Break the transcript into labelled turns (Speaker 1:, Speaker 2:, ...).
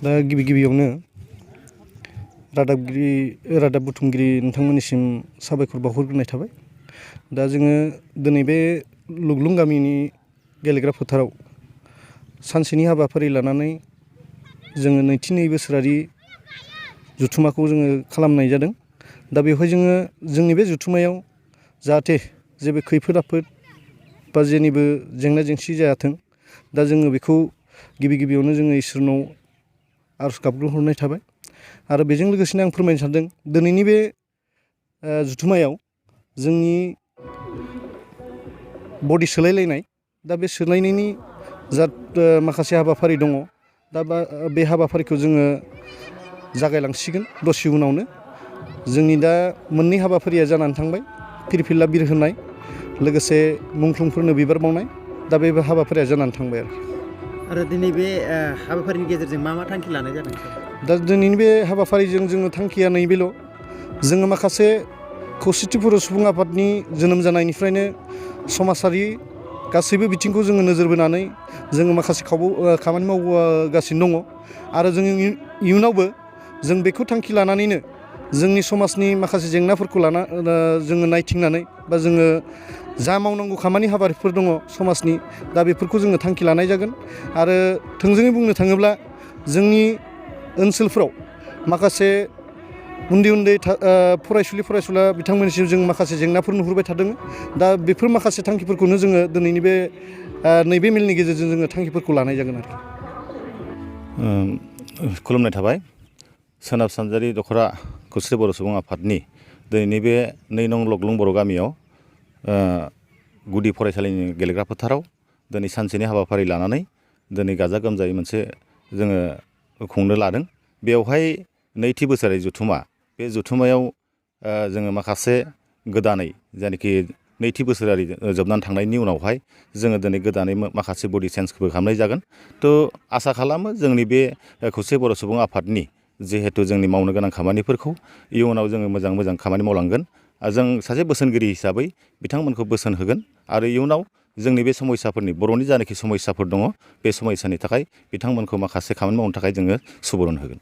Speaker 1: दा गिबियावनो रादाब बुथुमगिरि नोंथांमोननिसिम साबायखर बावहरग्रोनाय थाबाय। दा जोङो दिनै बे लुग्लुं गामिनि गेलेग्रा फोथाराव सानसेनि हाबाफारि लानानै जोङो नै बोसोरारि जथुम्माखौ जोङो खालामनाय जादों। दा बेवहाय जोङो जोंनि बे जथुम्मायाव जाहाथे जेबो खैफोद आफोद बा जेनिबो जेंना जेंसि जायाथों, दा जोङो बेखौ गिबियावनो जोङो इसोरनाव आरज गाबहरनाय थाबाय। आरो बेजों लोगोसेनो आं फोरमायनो सानदों दिनैनि बे जथुम्मायाव जोंनि बडि सोलायलायनाय, दा बे सोलायनायनि माखासे हाबाफारि दङ। दा बे हाबाफारिखौ जोङो जागायलांसिगोन दसे उनावनो। जोंनि दा मोननै हाबाफारिया जानानै थांबाय, फिरफिला बिरहोनाय लोगोसे मुंख्लंफोरनो बिबार बावनाय। दा बे हाबाफारिया जानानै थांबाय
Speaker 2: आरो दिनै बे हाबाफारिनि गेजेरजों मा थांखि लानाय जादों?
Speaker 1: दा दिनैनि बे हाबाफारिजों जोङो थांखिया नैबेल', जोङो माखासे खौसेथि बर' सुबुं आफादनि जोनोम जानायनिफ्रायनो समाजारि गासैबो बिथिंखौ जोङो नोजोर बोनानै जोङो माखासे खामानि मावगासिनो दङ। आरो जोङो इयुनावबो जों बेखौ थांखि लानानैनो जोंनि समाजनि माखासे जेंनाफोरखौ जोङो नायथिंनानै बा जोङो जा मावनांगौ खामानि हाबाफारिफोर दङ समाजनि, दा बेफोरखौ जोङो थांखि लानाय जागोन। आरो थोंजोङै बुंनो थाङोब्ला जोंनि ओनसोलफ्राव माखासे उन्दै फरायसुला बिथांमोननिसिम जों माखासे जेंनाफोर नुहुरबाय थादों। दा बेफोर माखासे थांखिफोरखौनो जोङो दिनैनि बे नैबे मेलनि गेजेरजों जोङो थांखिफोरखौ लानाय जागोन आरोखि।
Speaker 3: खुलुमनाय थाबाय। सोनाब सानजारि दख'रा खौसेथि बर' सुबुं आफादनि दिनैनि बे 2 नं लग्लुं बर' गामियाव गुदि फरायसालिनि गेलेग्रा फोथाराव दिनै सानसेनि हाबाफारि लानानै दिनै गाजा गोमजायै मोनसे जोङो खुंनो लादों। बेवहाय नैथि बोसोरारि जथुम्मा, बे जथुम्मायाव जोङो माखासे गोदानै जायनाखि नैथि बोसोरारि जोबनानै थांनायनि उनावहाय जोङो दिनै गोदानै माखासे बडि चेन्जबो खालामनाय जागोन। थ' आसा खालामो जोंनि बे खौसे बर' सुबुं आफादनि जिहेथु जोंनि मावनो गोनां खामानिफोरखौ इयुनाव जोङो मोजां खामानि मावलांगोन। जों सासे बोसोनगिरि हिसाबै बिथांमोनखौ बोसोन होगोन आरो इयुनाव जोंनि बे समयसाफोरनि बर'नि जानाखि समयसाफोर दङ, बे समयसानि थाखाय बिथांमोनखौ माखासे खामानि मावनो थाखाय जोङो सुबुरुन होगोन।